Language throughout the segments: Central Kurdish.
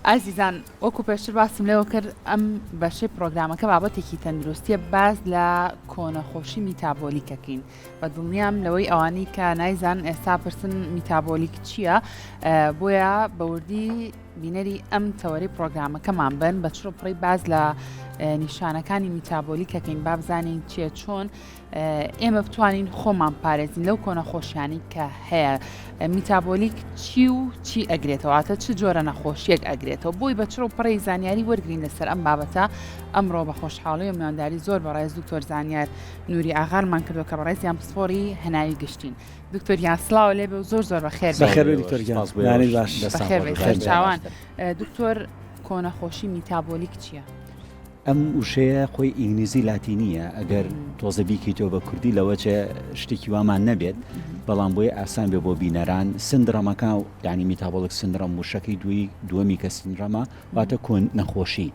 ئازیزان وەکو پێشتر باسم لێوە کرد ئەم بەشەی پرۆگرامەکە بابەتێکی تەندروستیە باس لە کۆنەخۆشی میتابۆلیکەکەین بە دڵنیام لەوەی ئەوانەی کە نایزان ئێستا پرسن میتابۆلیک چییە بۆیە بەوردی بینەری ئەم تەوەری پرۆگرامەکەمان بن بە چڕ پڕی باز لە نیشانەکانی میتابۆلیکەکەین بابزانین چیە چۆن ئێمە بتوانین خۆمان پارێزین لەو کۆنەخۆشیانی کە هەیە میتابۆلیک چی و چی ئەگرێتەوەاتە چ جۆرە نەخۆشیەک ئەگرێتەوە بۆی بە چڕ و پڕی زانیاری وەرگین لەسەر ئەم بابەتە ئەمڕۆ بە خۆشحاڵی و میوانداری زۆر بەڕێز دکتۆر زانیار نوری ئاغارمان کردو کە بەڕێزیان پسپۆری هەناوی گشتین دکتۆر گیان سڵاو لێ بێ و زۆر زۆر بەخێر بەخێر بێ دکتۆر گیان باش بەخێر بێ چاوان دکتۆر کۆنەخۆشی میتابۆلیک چییە؟ ئەم وشەیە خۆی ئینگلیزی لاتینییە، ئەگەر تۆزە بیکەیتەوە بە کوردی لەوەچێ شتێکی وامان نەبێت، بەڵام بۆیە ئاسان بێ بۆ بینەران، سندرەمەکە یانی metabolic syndrome وشەکەی دووی دووەمی کە سندرەمە واتە کۆن نەخۆشی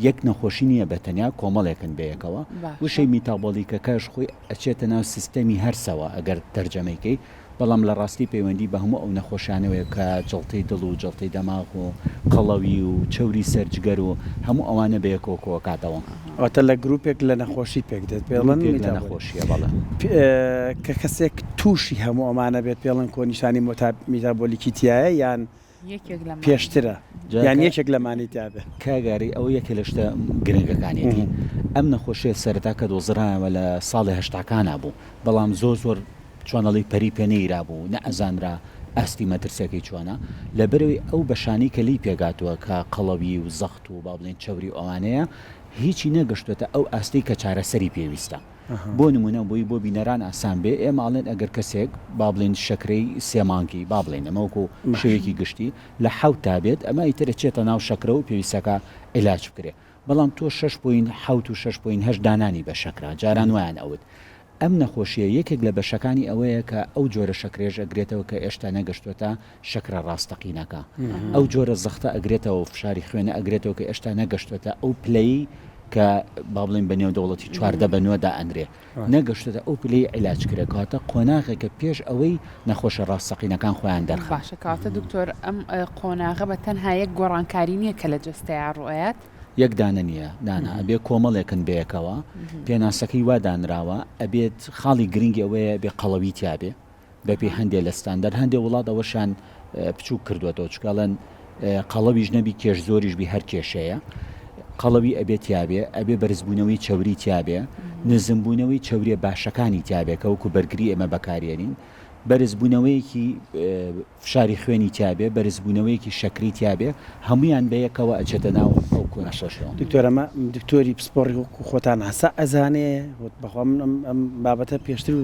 یەک نەخۆشی نییە بە تەنیا کۆمەڵێکن بەیەکەوە وشەی میتابۆلیکەکەش خۆی ئەچێتە ناو سیستەمی هەرسەوە ئەگەر تەرجەمەی کەی بەڵام لە ڕاستی پەیوەندی بە هەموو ئەو نەخۆشانەوەیە کە جەڵتەی دڵ و جەڵتەی دەماغ و قەڵەوی و چەوری سەر جگەر و هەموو ئەوانە بەیەکەوە کۆئەکاتەوە. واتە لە گروپێک لە نەخۆشی پێک دێت پێڵن گروپێک لە نەخۆشیە بەڵێ. کە کەسێک تووشی هەموو ئەمانە بێت پێڵن کۆنیشانی میتابۆلیکی تیایە یان پێشترە یان یەکێک لەمانەی تیا بێت. کاک ئاری ئەوە یەکێ لە شتە گرنگەکانیەتی ئەم نەخۆشیە سەرەتا کە دۆزرایەوە لە ساڵی هەشتاکانا بوو بەڵام زۆر زۆر چۆن ئەڵێی پەری پێ نەیرابوو نەئەزانرا ئاستی مەترسیەکەی چۆنە لەبەرئەوەی ئەو بەشانەی کە لێی پێکهاتووە کە قەڵەوی و زەخت و با بڵێین چەوری و ئەوانەیە هیچی نەگەشتۆتە ئەو ئاستەی کە چارەسەری پێویستە بۆ نمونە بۆی بۆ بینەران ئاسان بێ ئێمە ئەڵێن ئەگەر کەسێک با بڵێین شەکرەی سێ مانگی با بڵێین ئەمە وەکو شێوەیەکی گشتی لە حەوت تا بێت ئەمە ئیتر ئەچێتە ناو شەکرە و پێویستەکە عیلاج بکرێ بەڵام تۆ شەش point حەوت و شەش point هەشت دانانی بە شەکرە جاران وایان ئەوت ئەم نەخۆشیە یەکێک لە بەشەکانی ئەوەیە کە ئەو جۆرە شەکرەیەش ئەگرێتەوە کە ئێشتا نەگەشتۆتە شەکرە ڕاستەقینەکە ئەو جۆرە زەختە ئەگرێتەوە و فشاری خوێنە ئەگرێتەوە کە ئێشتا نەگەشتۆتە ئەو پلەی کە با بڵێین بە نێودەوڵەتی 14 بە نۆ دائەنرێ نەگەشتۆتە ئەو پلەی عیلاج کرێ کەواتە قۆناغێکە پێش ئەوەی نەخۆشە ڕاستەقینەکان خۆیان دەرخەن. باشە کەواتە دکتۆر ئەم قۆناغە بە تەنها یەک گۆڕانکاری نییە کە لە جەستەیا ڕوئەیات؟ یەک دانە نییە نانا ئەبێ کۆمەڵێکن بەیەکەوە پێناسەکەی وا دانراوە ئەبێت خاڵی گرنگی ئەوەیە بێ قەڵەوی تیابێ بەپێی هەندێ لە ستاندەر هەندێ وڵات ئەوەشیان بچووک کردوێتەوە چونکە ئەڵێن قەڵەویش نەبی کێش زۆریش بی هەر کێشەیە قەڵەوی ئەبێ تیابێ ئەبێ بەرزبوونەوەی چەوری تیابێ نزمبوونەوەی چەوریە باشەکانی تیابێ کە وەکو بەرگری ئێمە بەکارێنین بەرزبوونەوەیەکی فشاری خوێنی تیابێ، بەرزبوونەوەیەکی شەکری تیابێ، هەموویان بەیەکەوە ئەچێتە ناو ئەو کۆنەخۆشیەوە. دکتۆر ئەمە دکتۆری پسپۆڕی وەکو خۆتان هەسە ئەزانێ بەخوا من ئەم ئەم بابەتە پێشتر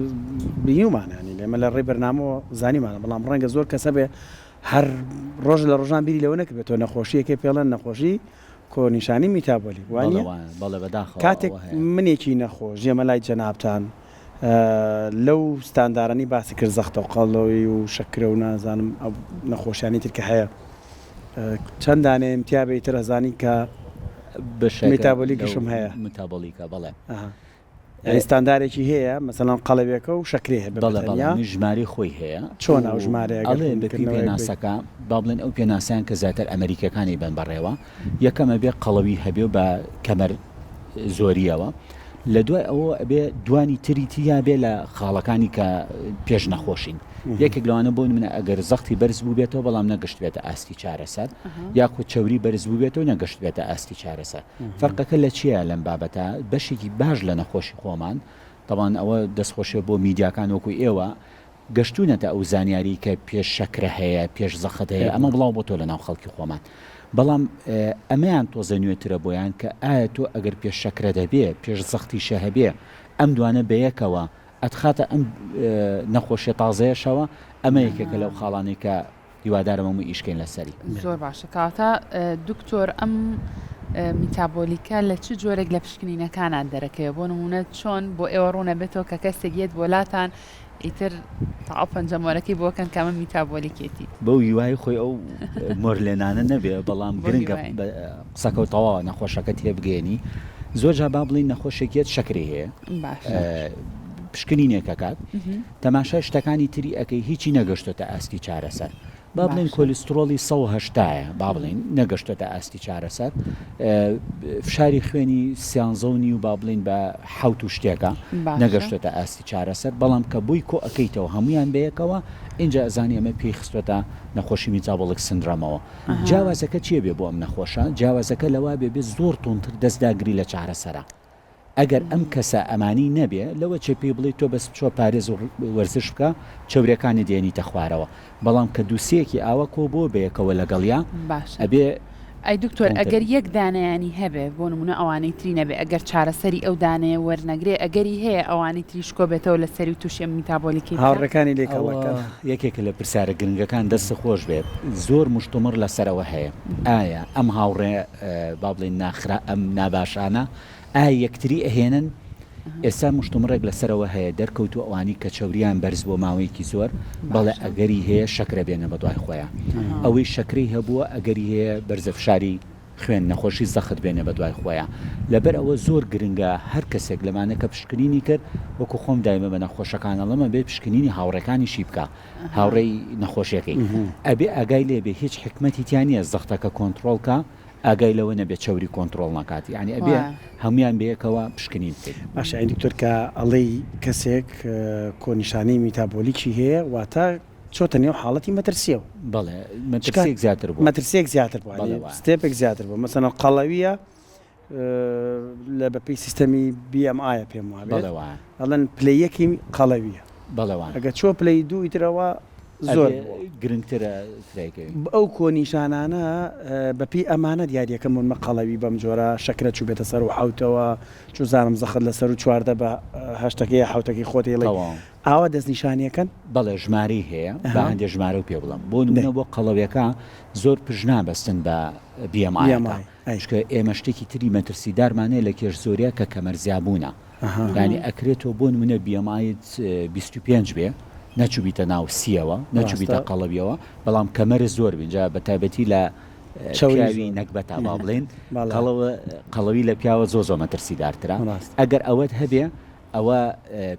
بینیومانە یانی ئێمە لە ڕێی بەرنامەوە زانیمانە بەڵام ڕەنگە زۆر کەس هەبێ هەر ڕۆژ لە ڕۆژان بیری لەوە نەکردبێتەوە نەخۆشیەکەی پێڵێن نەخۆشی کۆنیشانی میتابۆلیک وانیە؟ بەڵێ وایە بەڵێ بەداخەوە کاتێک ئەوە هەیە. منێکی نەخۆش دێمە لای جەنابتان لەو ستاندارانەی باست کرد زەختە و قەڵەوی و شەکرە و نازانم ئەو نەخۆشیانەی تر کە هەیە چەند دانەیەم تیا بێ ئیتر ئەزانی کە بەشێکە لەو میتابۆلیکیشم هەیە. میتابۆلیکە بەڵێ. ئەها یانی ستاندارێکی هەیە مەسەلەن قەڵەوێکە و شەکرەی هەبێ بە بەڵێ بەڵێ تەنیا ئەمەی ژمارەی خۆی هەیە چۆنە ئەو ژمارەیە ئەگەر ئەڵێ بەپێی ڕوونکردنەوەیەک بەی؟ پێناسەکە با بڵێن ئەو پێناسەیان کە زیاتر ئەمەریکیەکان ئەیبەن بەڕێوە یەکەم ئەبێ قەڵەوی هەبێ و بە کەمەر زۆریەوە لە دوای ئەوە ئەبێ دوانی تری تیا بێ لە خاڵەکانی کە پێش نەخۆشین یەکێک لەوانە بۆ منە ئەگەر زەختی بەرز بوو بێتەوە بەڵام نەگەشت بێتە ئاستی چارەسەر یاخود چەوری بەرز بوو بێتەوە نەگەشت بێتە ئاستی چارەسەر فەرقەکە لە چییە لەم بابەتە بەشێکی باش لە نەخۆشی خۆمان تەبان ئەوە دەستخۆشیە بۆ میدیاکان وەکو ئێوە گەشتونەتە ئەو زانیاری کە پێش شەکرە هەیە پێش زەخت هەیە ئەمە بڵاو بۆتەوە لە ناو خەڵکی خۆمان بەڵام ئەمەیان تۆزە نوێترە بۆیان کە ئایا تۆ ئەگەر پێش شەکرە دەبێ پێش زەختیشە هەبێ ئەم دوانە بەیەکەوە ئەتخاتە ئەم نەخۆشیە تازەیەشەوە ئەمە یەکێکە لەو خاڵانەی کە هیوادارم هەموو ئیش کەین لەسەری. زۆر باشە کەواتە دکتۆر ئەم میتابۆلیکە لە چ جۆرێک لە پشکنینەکانان دەرەکەوێت بۆ نمونە چۆن بۆ ئێوە ڕوونەبێتەوە کە کەسێک یەت بۆ لاتان ئیتر تەواو پەنجە مۆرەکەی بۆ کەن کە ئەمە میتابۆلیکێتی. بەو هیوای خۆی ئەو مۆرلێنانە نەبێ بەڵام گرنگە قسەکە و تەواوە نەخۆشەکە تێبگەیەنی زۆر جا با بڵێین نەخۆشێک یەت شەکرەی هەیە پشکنینێک ئەکات تەماشای شتەکانی تری ئەکەی هیچی نەگەشتۆتە ئاستی چارەسەر. با بڵێین کۆلیسترۆڵی 180 یە با بڵێین نەگەشتۆتە ئاستی چارەسەر فشاری خوێنی سیانزە و نیو با بڵێین بە حەوت و شتێکە نەگەشتۆتە ئاستی چارەسەر بەڵام کە بۆی کۆ ئەکەیتەوە هەمویان بەیەکەوە ئینجا ئەزانی ئەمە پێی خستۆتە نەخۆشی metabolic syndrome ەوە جیاوازەکە چیە بێ بۆ ئەم نەخۆشە جیاوازەکە لەوا بێ بێ زۆر توندتر دەست داگری لە چارەسەرە ئەگەر ئەم کەسە ئەمانی نەبێ لەوە چێ پێی بڵێی تۆ بەس بچۆ پارێز و وەرزش بکە چەوریەکانت دێنیتە خوارەوە بەڵام کە دوسیەکی ئاوا کۆ بۆ بەیەکەوە لەگەڵیا باشە ئەبێ ئەی دکتۆر ڕوونتر ئەگەر یەک دانەیانی هەبێ بۆ نمونە ئەوانەی تری نەبێ ئەگەر چارەسەری ئەو دانەیە وەرنەگرێ ئەگەری هەیە ئەوانەی تریش کۆبێتەوە لەسەری و توشی ئەم میتابۆلیکەی بکا؟ هاوڕێکانی لێ ئەوە کەڵەکەن. یەکێکە لە پرسیارە گرنگەکان دەستت خۆش بێت زۆر مشتومڕ لەسەر ئەوە هەیە ئایا ئەم هاوڕێ با بڵێین ناخرا ئەم ناباشانە ئایا یەکتری ئەهێنن؟ ئێستا مشتومڕێک لەسەرەوە هەیە دەرکەوتووە ئەوانی کە چەوریان بەرز بووە ماوەیەکی زۆر بەڵێ ئەگەری هەیە شەکرە بێنە بەدوای خۆیان ئەوەی شەکرەی هەبووە ئەگەری هەیە بەرزە فشاری خوێن نەخۆشی زەخت بێنێ بەدوای خۆیان لەبەر ئەوە زۆر گرنگە هەر کەسێک لەمانە کە پشکنینی کرد وەکو خۆم دایمە بە نەخۆشەکان ئەڵێم ئەبێ پشکنینی هاوڕێکانیشی بکا هاوڕێی نەخۆشیەکەی ئەبێ ئاگای لێ بێ هیچ حیکمەتی تیا نیە زەختەکە کۆنتڕۆڵ کا ئاگای لەوە نەبێ چەوری کۆنتڕۆڵ نەکات یانی ئەبێ هەمویان بەیەکەوە پشکنین بکەیت. باشە یانی دکتۆر کە ئەڵێی کەسێک کۆنیشانەی میتابۆلیکی هەیە واتە چۆتە نێو حاڵەتی مەترسیەوە. بەڵێ مەترسیەک زیاتر بووە. مەترسیەک زیاتر بووە بەڵێ وایە. step ێک زیاتر بووە مەسەلەن قەڵەویە لە بەپێی سیستەمی BMI پێم وابێت بەڵێ وایە. ئەڵێن پلەی یەکی قەڵەویە. بەڵێ وایە. ئەگەر چووە پلەی دوو ئیتر ئەوە زۆر ئەبێ بووە. گرنگترە فرای کەوین. ئەو کۆنیشانانە بەپێی ئەمانە دیاریەکەن بۆ نمە قەڵەوی بەم جۆرە شەکرە چووبێتە سەروو حەوتەوە چوزانم زەخت لە سەروو 14 بە هەشتەکەی یا حەوتەکەی خۆت ئەیڵێی تەواو. ئاوا دەستنیشانیەکەن؟ بەڵێ ژمارەی هەیە با هەندێ ژمارەو پێ بڵێم بۆ نمونە بۆ قەڵەویەکە زۆر پشت نابەستن بە BMI ەکە چونکە ئێمە شتێکی تری مەترسیدارمان هەیە لە کێش زۆریە کە کەمەر زیابوونە یانی ئەکرێت تۆ بۆ نمونە BMI 25 بێ نەچوبیتە ناو سیەوە نەچوبیتە قەڵەویەوە بەڵام کەمەرت زۆر بین جا بە تایبەتی لە پیاوی نەگبەتا با بڵێن قەڵەوی لە پیاوە زۆ زۆ مەترسیدارترە ئەگەر ئەوەت هەبێ ئەوە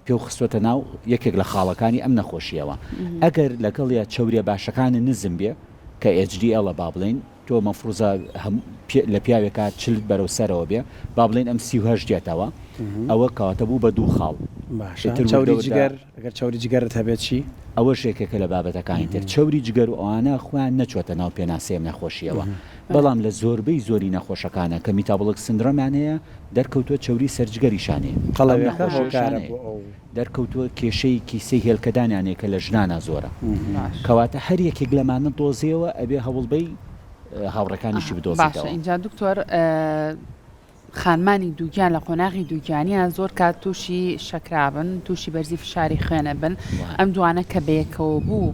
پێو خستۆتە ناو یەکێک لە خاڵەکانی ئەم نەخۆشییەوە. ئەگەر لەگەڵیا چەوریە باشەکانت نزم بێ کە HDL ە با بڵێین تۆ مەفروزە لە پیاوێکا 40 بەرەو سەرەوە بێ با بڵێین ئەم 38 دێتەوە ئەوە کەواتە بوو بە دوو خاڵ. باشە چەوری جگەر ئەگەر چەوری جگەرت هەبێ چی؟ ئەوەش یەکێکە لە بابەتەکانی تر. چەوری جگەر و ئەوانە خۆیان نەچۆتە ناو پێناسەی ئەم نەخۆشییەوە. بەڵام لە زۆربەی زۆری نەخۆشەکانە کە metabolic syndrome یان هەیە دەرکەوتووە چەوری سەر جگەریشان هەیە، ئەو قەڵەویەکە نەخۆشیەشیان هۆکارە هەیە، بۆ ئەو. دەرکەوتووە کێشەی کیسەی هێلکەدانیان هەیە کە لە ژنانا زۆرە. کەواتە هەر یەکێک لەمانە دۆزیەوە ئەبێ هەوڵبەی هاوڕێکانیشی باشە بدۆزیتەوە. ئینجا دکتۆر خانمانی دووگیان لە قۆناغی دووگیانیان زۆر کات تووشی شەکرابن تووشی بەرزی فشاری خوێنە بن ئەم دوانە کە بەیەکەوە بوو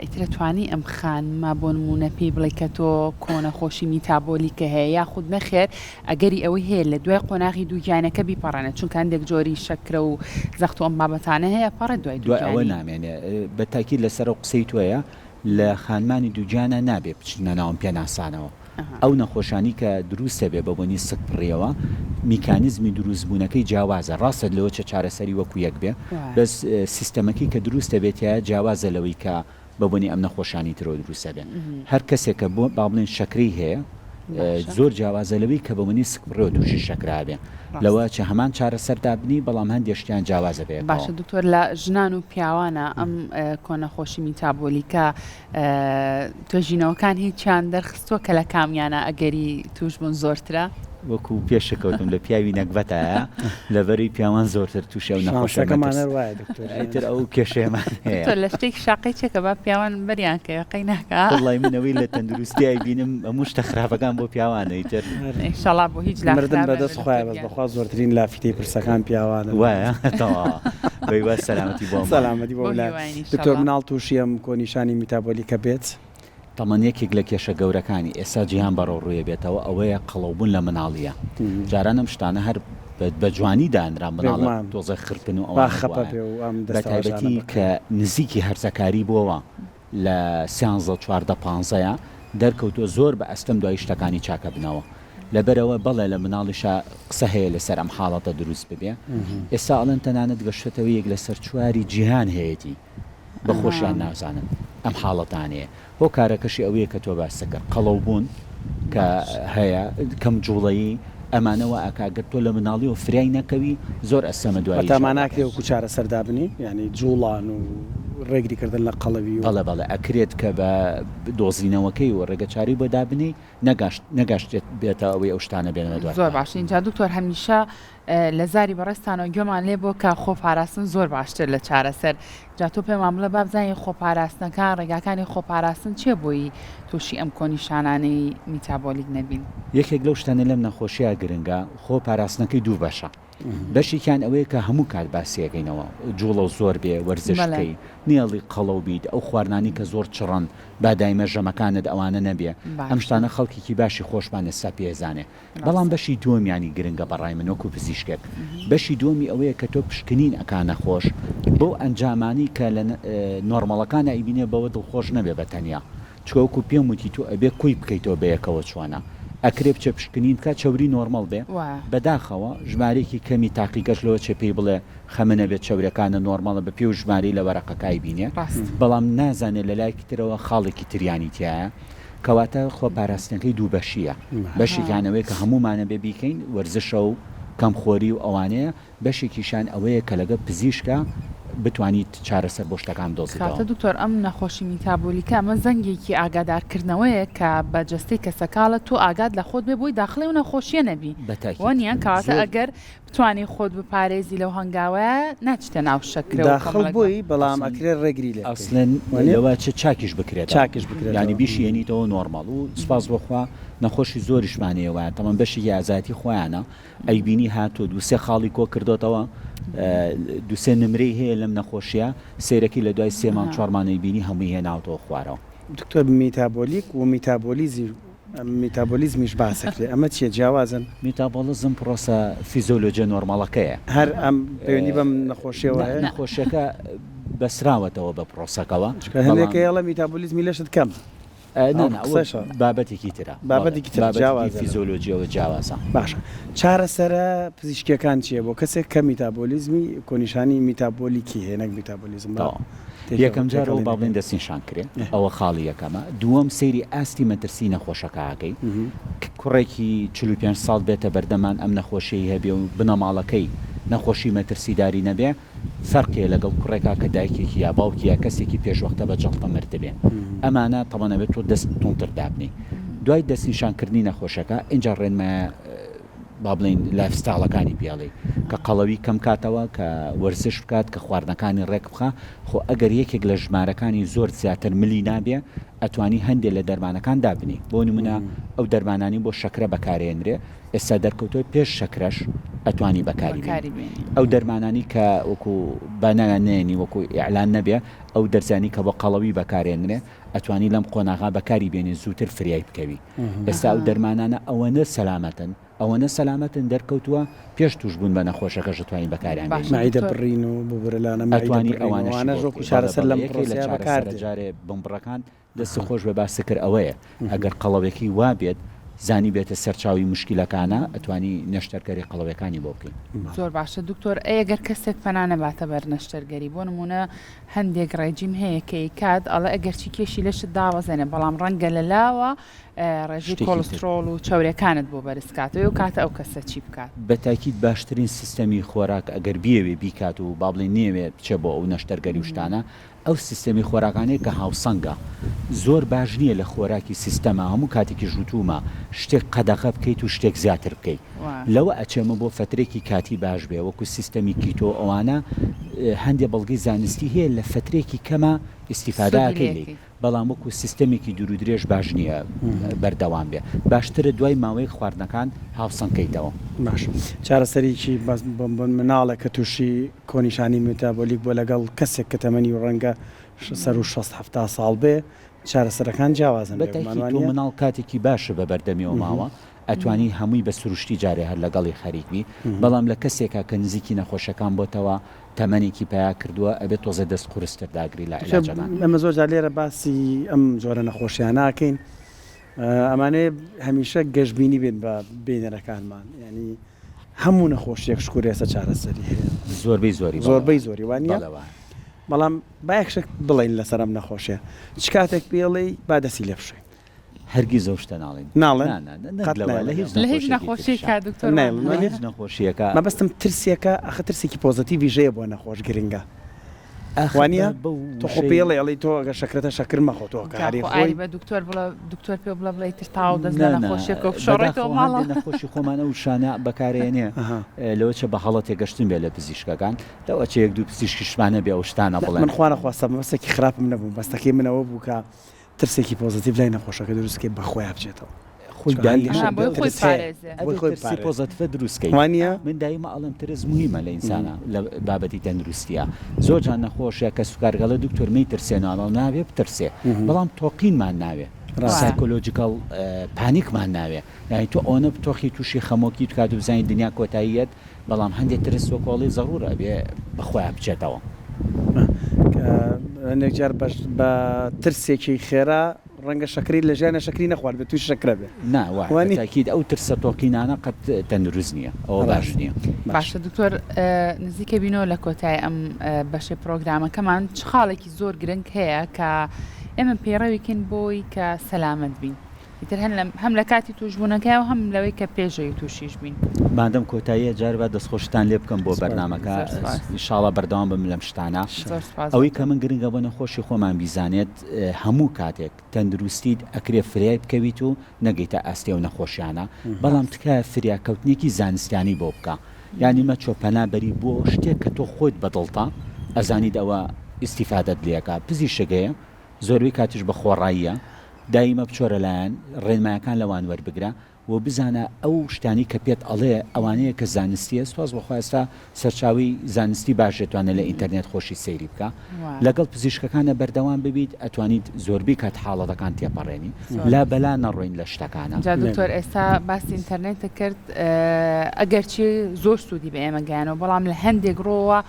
ئیترە توانی ئەم خانمە بۆ نمونە پێی بڵێ کە تۆ کۆنەخۆشی میتابۆلیکە هەیە یاخود نەخێر ئەگەری ئەوەی هەیە لە دوای قۆناغی دووگیانەکە بیپەڕێنێت چونکە هەندێک جۆری شەکرە و زەخت و ئەم بابەتانە هەیە پەڕێت دوای دوای ئەوە دووگیانی. نامێنێ بە تاکید لەسەر ئەو قسەی تۆیە لە خانمانی دووگیانا نابێ بچنە ناو ئەم پێناسانەوە ئەو نەخۆشانی کە دروست دەبێ بە بۆنی سکپڕیەوە میکانیزمی دروست بوونەکەی جیاوازە ڕاستە لەوە چە چارەسەری وەکو یەک بێ بەس سیستەمەکەی کە دروست دەبێ تیایا جیاوازە لەوەی کە بە بۆنی ئەم نەخۆشانی ترەوە دروست ئەبێ هەر کەسێک کە بۆ با بڵێن شەکرەی هەیە زۆر جیاوازە لەوەی کە بە بۆنی سکپڕیەوە تووشی شەکرە ئەبێ لەوە چە هەمان چارەسەر دابنی بەڵام هەندێ شتیان جیاوازە بەیەکەوە. باشە دکتۆر لە ژنان و پیاوانە ئەم کۆنەخۆشی میتابۆلیکە توێژینەوەکان هیچیان دەرخستووە کە لە کامیانە ئەگەری تووشبوون زۆرترە؟ وەکو پێشەکەوتم لە پیاوی نەگبەتایە لەبەری پیاوان زۆرتر تووشی ئەو نەخۆشیە شانسەکەمان مەترس هەر وایە دکتۆر گیان. ئیتر ئەو کێشەیەمان هەیە. دکتۆر لە شتێکی شاقەی چێکە با پیاوان بەریان کەوێ قەی ناکا. وەڵای من ئەوەی لە تەندروستی ئەیبینم هەموو شتە خراپەکان بۆ پیاوانە ئیتر. ئینشەڵا بۆ هیچ لا مردن خراپ بەدەست نەبێ خوایە دکتۆر بەس گیان. بەخوا زۆرترین لافیتەی پرسەکان پیاوانن. وایە تەواوە بەیوا سەلامەتی بۆ هەمووان. سەلامەتی بۆ بۆ هەموو لایەک. هیواین دکتۆر ئینشەڵا. مناڵ تووشی ئەم کۆنیشانی میتابۆلیکە بێت؟ تەمەن یەکێک لە کێشە گەورەکانی ئێستا جیهان بەڕەو ڕوویە بێتەوە ئەوەیە قەڵەوبوون لە مناڵییە. جاران ئەم شتانە هەر بە جوانی دانرا مناڵە بێگومان تۆزێ خرپن و با ئەوانە خەپە بوایە بێ و ئەم بە دەستەواژانە تایبەتی کە بەکار. نزیکی هەرزەکاری بۆوە لە سیانزە چواردە پانزەیا دەرکەوتووە زۆر بە ئەستەم دوایی شتەکانی چاکەبنەوە لەبەرئەوە بەڵێ لە مناڵیشا قسە هەیە لەسەر ئەم حاڵەتە دروست ببێ ئێستا ئەڵێن تەنانەت گەشتۆتەوە یەک لەسەر چواری جیهان هەیەتی بە خۆشیان نازانن. ئەم حاڵەتانەیە. هۆکارەکەشی ئەوەیە کە تۆ باست کرد قەڵەو بوون کە هەیە کەم جوڵەیی ئەمانە وا ئەکا گەر تۆ لە مناڵیەوە فریای نەکەوی زۆر ئەستەمە دوایی وەتا ما ناکرێ وەکو چارەسەر دابنێین یانی جوڵان و ڕێگری کردن لە قەڵەوی و. بەڵێ بەڵێ ئەکرێت کە بە دۆزینەوەکەی و ڕێگە چارەی بۆ دابنێی نەگاشت نەگاشتێت بێتە ئەوەی ئەو شتانە بێنەوە دوای زۆر باشە ئینجا دکتۆر هەمیشە لە زاری بەڕێزتانەوە گوێمان لێ بووە کە خۆپاراستن زۆر باشتر لە چارەسەر جا تۆ پێمان بڵێ با بزانین خۆپاراستنەکان ڕێگاکانی خۆپاراستن چیە بۆی تووشی ئەم کۆنیشانانەی میتابۆلیک نەبین؟ یەکێک لەو شتانەی لەم نەخۆشیە گرنگە خۆ پاراستنەکەی دوو بەشە بەشێکیان ئەوەیە کە هەموو کات باسی ئەکەینەوە جوڵە زۆر بێ وەرزش بکەی نێڵی قەڵەو بیت ئەو خواردنانی کە زۆر چڕن با دایمە ژەمەکانت ئەوانە نەبێ ئەم شتانە خەڵکێکی باشی خۆشمان ئێستا پێ ئەزانێ بەڵام بەشی دووەمیانی گرنگە بەڕای من وەکو پزیشکێک بەشی دووەمی ئەوەیە کە تۆ پشکنین ئەکا نەخۆش بەو ئەنجامانەی کە لە نۆرمەڵەکان ئەیبینێ بەوە دڵخۆش نەبێ بە تەنیا چونکە وەکو پێم وتی تۆ ئەبێ کۆی بکەیتەوە بەیەکەوە چۆنە ئەکرێ بچێ پشکنین بکا چەوری نۆرمەڵ بێ بەداخەوە ژمارەیەکی کەمی تاقیگەش لەوە چێ پێی بڵێ خەمە نەبێت چەورەکانە نۆرمەڵە بە پێو ژمارەی لە وەرەقەکای بینێ بەڵام نازانێ لە لایەکی ترەوە خاڵێکی تریانی تیایە کەواتە خۆ پاراستنەکەی دوو بەشییە، بەشێکیان ئەوەیە کە هەموومان ئەبێ بیکەین، وەرزشە و کەمخۆری و ئەوانەیە، بەشێکیشیان ئەوەیە کە لەگەڵ پزیشکا بتوانیت چارەسەر بۆ شتەکان بدۆزیتەوە. کاتە دکتۆر ئەم نەخۆشی میتابۆلیکە ئەمە زەنگێکی ئاگادارکردنەوەیە کە بە جەستەی کەسەکە ئەڵێ تۆ ئاگات لە خۆت بێ بۆی داخڵی ئەو نەخۆشیە نەبی بەتاکید وانیە؟ کەواتە زۆر. ئەگەر بتوانی خۆت بپارێزی لەو هەنگاوە ناچیتە ناو شەکرە و داخڵ کۆمەڵێک بووی بەڵام ئەسڵەن ئەکرێ ڕێگری لێ بکەی ئەسڵەن وانیە؟ لەوە ئەچێ چاکیش بکرێتەوە چاکیش بکرێتەوە یانی بیشی هێنیتەوە نۆرماڵ و سوپاس بۆ خوا نەخۆشی زۆریشمان هەیە وایە تەمەن بەشێکی ئازایەتی خۆیانە ئەیبینی هاتووە دووسێ خاڵی کۆ کردۆتەوە دووسێ نمرەی هەیە لەم نەخۆشیە سەیرەکی لە دوای سێ مانگ چوار مانگ ئەیبینی هەمووی هێناوەتەوە خوارەوە. دکتۆر میتابۆلیک و میتابۆلیزی میتابۆلیزمیش باس ئەکرێ ئەمە چیە جیاوازن؟ میتابۆڵزم پرۆسە فیزۆلۆجیە نۆرماڵەکەیە. هەر ئەم پەیوەندی بەم نەخۆشیەوە نا هەیە؟ نەخۆشیەکە بەسراوەتەوە بە پرۆسەکەوە چونکە هەندێک بەڵام. هەیە ئەڵێ میتابۆلیزمی لەشت کەمە. نا ئەو نا ئەوە قسەشە. بابەتێکی ترە بەڵێ بابەتێکی ترە بابەتێکی جیاوازە لەوە. فیزۆلۆجیەوە جیاوازە. باشە چارەسەرە پزیشکیەکان چیە بۆ کەسێک کە میتابۆلیزمی کۆنیشانی میتابۆلیکی هەیە نەک میتابۆلیزم با تەواو تێکەڵ یەکەم جار ئەوە تێکەڵی با بڵێین نەکەین. دەستنیشان کرێ ئەوە خاڵی یەکەمە دووەم سەیری ئاستی مەترسی نەخۆشەکە ئەکەی کوڕێکی 45 ساڵ بێتە بەردەمان ئەم نەخۆشیەی هەبێ و بنەماڵەکەی نەخۆشی مەترسیداری نەبێ فەرقی هەیە لەگەڵ کوڕێکا کە دایکێکی یا باوکی یا کەسێکی پێشوەختە بە جەڵتە مردبێ ئەمانە تەبعەن ئەبێت تۆ دەست توندتر دابنێی دوای دەستنیشانکردنی نەخۆشەکە ئینجا ڕێنمایە با بڵێین life style ەکانی پێ ئەڵێی کە قەڵەوی کەم کاتەوە کە وەرزش بکات کە خواردنەکانی ڕێک بخا خۆ ئەگەر یەکێک لە ژمارەکانی زۆر زیاتر ملی نابێ ئەتوانی هەندێ لە دەرمانەکان دابنێی بۆ نمونە ئەو دەرمانانی بۆ شەکرە بەکارێنرێ ئێستا دەرکەوتوە پێش شەکرەش ئەتوانی بەکاری بێنی ئەو دەرمانانی کە وەکو با ناویان نەیەنی وەکو ئیعلان نەبێ ئەو دەرزیانی کە بۆ قەڵەوی بەکارێنرێ ئەتوانی لەم قۆناغا بەکاری بێنی زووتر فریای بکەوی ئێستا ئەو دەرمانانە ئەوەنە سەلامەتن ئەوەنە سەلامەتن دەرکەوتووە پێش تووشبوون بە نەخۆشەکەش ئەتوانی بەکاریان بێنی. مەعیدە بڕین و ببورە لانە مەعیدە ئەتوانی بڕین و ئەوانەشی ئەوانەش بۆ وەکو بکەی بەڵێ چارەسەر بەڵێ لەم یەکێ لە پرۆسەیە بەکار چارەسەرە دێ. جارێ بنبڕەکان دەستت خۆش بێ باست کرد ئەوەیە ئەگەر قەڵەوێکی وا بێت زانی بێتە سەرچاوی موشکیلەکانە ئەتوانی نەشتەرگەری قەڵەوێکانی بۆ بکەی. زۆر باشە دکتۆر ئەی ئەگەر کەسێک پەنا نەباتە بەر نەشتەرگەری بۆ نمونە هەندێک ڕێجیم هەیە کە ئەیکات ئەڵێ ئەگەرچی کێشی لەشت دابەزێنێ بەڵام ڕەنگە لە لاوە ڕێژەی شتێکی تر. کۆڵسترۆڵ و چەورەکانت بۆ بەرز کاتەوە ئەو کاتە ئەو کەسە چی بکات؟ بە تاکید باشترین سیستەمی خۆراک ئەگەر بیەوێ بیکات و با بڵێین نەیەوێ بچێ بۆ ئەو نەشتەرگەری و شتانە ئەو سیستەمی خۆراکانەیە کە هاوسەنگە زۆر باش نییە لە خۆراکی سیستەما هەموو کاتێکیش وتوومە شتێک قەدەغە بکەیت و شتێک زیاتر بکەیت لەوە ئەچێ مە بۆ فەترێکی کاتی باش بێ وەکو سیستەمی کیتۆ ئەوانە هەندێ بەڵگەی زانستی هەیە لە فەترێکی کەما ئیستیفادە ئەکەی لێی بەڵام وەکو سیستەمێکی دوورودرێژ باش نییە بەردەوام بێ باشترە دوای ماوەیەک خواردنەکان هاوسەنگ کەیتەوە. باشە چارەسەریی بەس بۆ مناڵێک کە تووشی کۆنیشانی میتابۆلیک بووە لەگەڵ کەسێک کە تەمەنی ڕەنگە سەروو شەست حەفتا ساڵ بێ چارەسەرەکان جیاوازن بە بێگومان تاکید وا تۆ نییە؟ مناڵ کاتێکی باشە بە بەردەمیەوە ماوە ئەتوانی هەمووی بە سروشتی جارێ هەر لەگەڵی خەریک بی بەڵام لە کەسێکا کە نزیکی نەخۆشەکان بۆتەوە تەمەنێکی پەیا کردووە ئەبێ تۆزێ دەست قورستر داگری لە دکتۆر عیلاجەکان. ئێمە زۆر جار لێرە باسی ئەم جۆرە نەخۆشیانە ئەکەین ئەمانەوێ هەمیشە گەشبینی بین بە بینەرەکانمان یانی هەموو نەخۆشیەک شکور ئێستا چارەسەری هەیە زۆربەی زۆری بەڵێ زۆربەی زۆری وانە بەڵێ وایە. بەڵام با یەک شت بڵێین لەسەر ئەم نەخۆشیە چ کاتێک پێڵێی با دەستی لێ بشۆین؟ هەرگیز ئەو شتە ناڵێین. ناڵێن؟ نا نا نا قەت لەوە لە هیچ لە هیچ نەخۆشیەکی نەخۆشیەکا تریشا. دکتۆر نایڵێن لە وانیە؟ هیچ نەخۆشیەکا. مەبەستم ترسێکە ئەخە ترسێکی پۆزەتیڤیش هەیە بۆ نەخۆش گرنگە ئاخر بە وانیە؟ بەو تۆ خۆ وشەی. پێڵێ ئەڵێی تۆ ئەگەر شەکرەتە شەکر مەخۆ تۆ کە جا هەری خۆ خۆی. ئاری بە دکتۆر بڵێ دکتۆر پێ بڵێ بڵێ ئیتر تەواو دەست لە نا نا نەخۆشیەکەو بشۆڕێتەوە بەداخەوە ماڵەوە. هەندێ نەخۆشی خۆمان ئەو وشانە بەکارئێنێ ئەها. لەوەچە بە هەڵە تێگەشتن بێ لە پزیشکەکان لەوەچە یەک دوو پزیشکیشمان هەبێ ئەو شتانە نا بڵێن. من خوا نەخواستە مەبەستێکی خراپم نەبوو مەبەستەکەی من ئەوە بوو کە ترسێکی پۆزەتیڤ لای نەخۆشەکە دروست کەی بەخۆیا بچێتەوە. خۆی چونکە دایمە هەندێک شت بۆی خۆی ترس هەیە پارێزێ. بۆی ئەبێ خۆی ترسی بپارێزێ. پۆزەتیڤە دروست کەی. وانیە؟ من دایمە ئەڵێم ترس موهیمە لە ئینسانا لە بابەتی تەندروستیا. زۆر جار نەخۆش یا کەسوکار ئەڵێ دکتۆر مەیترسێنە ئەڵێم نابێ بترسێ بەڵام تۆقینمان ناوێ psychological panic مان ناوێ یانی تۆ ئەوەنە بتۆقی توشی خەمۆکی بکات و بزانی دنیا کۆتاییەت بەڵام هەندێ ترس وەکو ئەڵێی زەڕورە ئەبێ بە خۆیا بچێتەوە. کە هەندێک جار بە ترسێکی خێرا ڕەنگە شەکری لە ژیانە شەکری نەخواردبێت تووشی شەکرە بێ. نا وایە وانیە؟ بە تاکید ئەو ترسە تۆقینانە قەت تەندروست نیە ئەوە باش ڕاستە نیە. باشە دکتۆر نزیکە بینەوە لە کۆتای ئەم بەشەی پرۆگرامەکەمان چ خاڵێکی زۆر گرنگ هەیە کە ئێمە پەیڕەوی کەین بۆی کە سەلامەت بین؟ ئیتر هەم لە هەم لە کاتی تووشبوونەکەی و هەم لەوەی کە پێش ئەوی تووشیش بین. مادەم کۆتاییە جار با دەستخۆشتان لێ بکەم بۆ سپاس. بەرنامەکە زۆر سپاس. ان شاءاللە بەردەوام بم لەم شتانە زۆر سپاس ئەوەی دکتۆر. کە من گرنگە بۆ نەخۆشی خۆمان بیزانێت هەموو کاتێک تەندروستیت ئەکرێ فریای بکەویت و نەگەیتە ئاستی ئەو نەخۆشیانە بەڵام ڕاست. تکایە فریاکەوتنێکی زانستیانی بۆ بکە یانی مەچۆ پەنا بەری بۆ شتێک کە تۆ خۆت بەدڵتە ئەزانیت ئەوە ئیستیفادەت لێ ئەکا پزیشک هەیە زۆربەی کاتیش بە خۆڕاییە، دایمە بچۆرە لایان، ڕێنمایەکان لەوان وەربگرە و بزانە ئەو شتانەی کە پێت ئەڵێ ئەوانەیە کە زانستیە، سوپاس بۆ خوا ئێستا سەرچاوەی زانستی باش ئەتوانێ لە ئینتەرنێت خۆشی سەیری بکا، لەگەڵ پزیشکەکانە بەردەوام ببیت ئەتوانیت زۆربەی کات حاڵەتەکان تێپەڕێنی، لا بەلا نەڕۆین لە شتەکانا. جا دکتۆر ئێستا باسی ئینتەرنێتت کرد ئەگەرچی زۆر سوودی بە ئێمە گەیانەوە بەڵام لە هەندێک ڕۆوە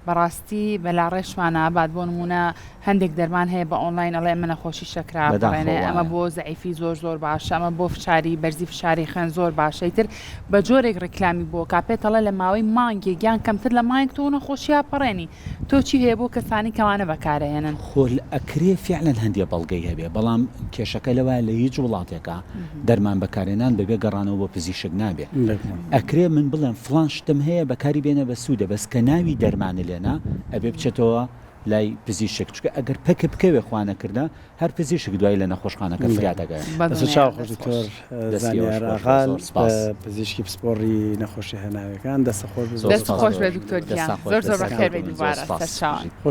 بەڕاستی بەلاڕێشمان نابات بۆ نمونە هەندێک دەرمان هەیە بە ئۆنلاین ئەڵێ ئەمە نەخۆشی شەکرە بەداخەوە ئەپەڕێنێ ئەمە وایە. بۆ زەعیفی زۆر زۆر باشە ئەمە بۆ فشاری بەرزی فشاری خوێن زۆر باشە ئیتر بە جۆرێک ڕیکلامی بۆ کا پێت ئەڵێ لە ماوەی مانگێک یان کەمتر لە مانگ تۆ نەخۆشی ئەپەڕێنی تۆ چی هەیە بۆ کەسانی کەوانە بەکارئەهێنن؟ خۆ ئەکرێ فیعلەن هەندێ بەڵگەی هەبێ بەڵام کێشەکە لەوایە لە هیچ وڵاتێکا دەرمان بەکارهێنان بەبێ گەڕانەوە بۆ پزیشک نابێ ئەکرێ من بڵێم فڵان شتم هەیە بەکاری بێنە بەسوودە بەس کە ناوی دەرمانە لێنا ئەبێ بچێتەوە لای پزیشک چونکە ئەگەر پەکە بکەوێ خوانەکردە هەر پزیشک دوای لە نەخۆشخانەکە فریا دەگەوێ. دەست و چاو خۆش بەدڵنیام دەست دکتۆر خۆش. دەستی ئێوەش زانیار خۆش بێ ئاغا زۆر سپاس. پزیشکی پسپۆڕی نەخۆشیە هەناویەکان دەستت خۆش بێ زۆر دەست زۆر خۆش سپاس. بێ دکتۆر گیان دەستان خۆش زۆر بێ زۆر بەخێر بێی سەرکەوتوو بن زۆر دووبارە سپاس سەرچاوان. بژیت.